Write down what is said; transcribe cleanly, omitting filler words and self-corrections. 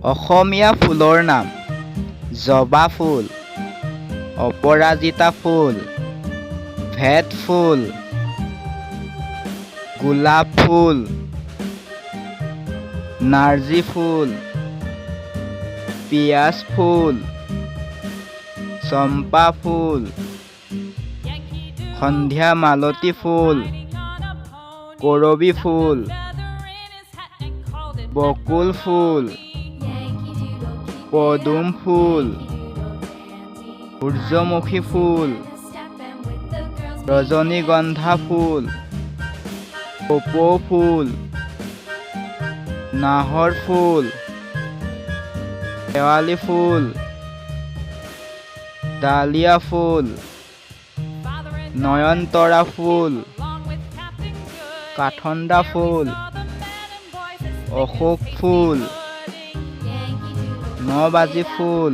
অসমীয়া ফুলৰ নাম: জবা ফুল, অপৰাজিতা ফুল, ভেট ফুল, গোলাপ ফুল, নাৰ্জী ফুল, পিয়াজ ফুল, চম্পা ফুল, সন্ধ্যা মালতী ফুল, কৰবী ফুল, বকুল ফুল, পদুম ফুল, সূৰ্যমুখী ফুল, ৰজনীগন্ধা ফুল, কপৌ ফুল, নাহৰ ফুল, শেৱালি ফুল, ডালিয়া ফুল, নয়নতৰা ফুল, কাঠণ্ডা ফুল, অশোক ফুল, নবাজি ফুল।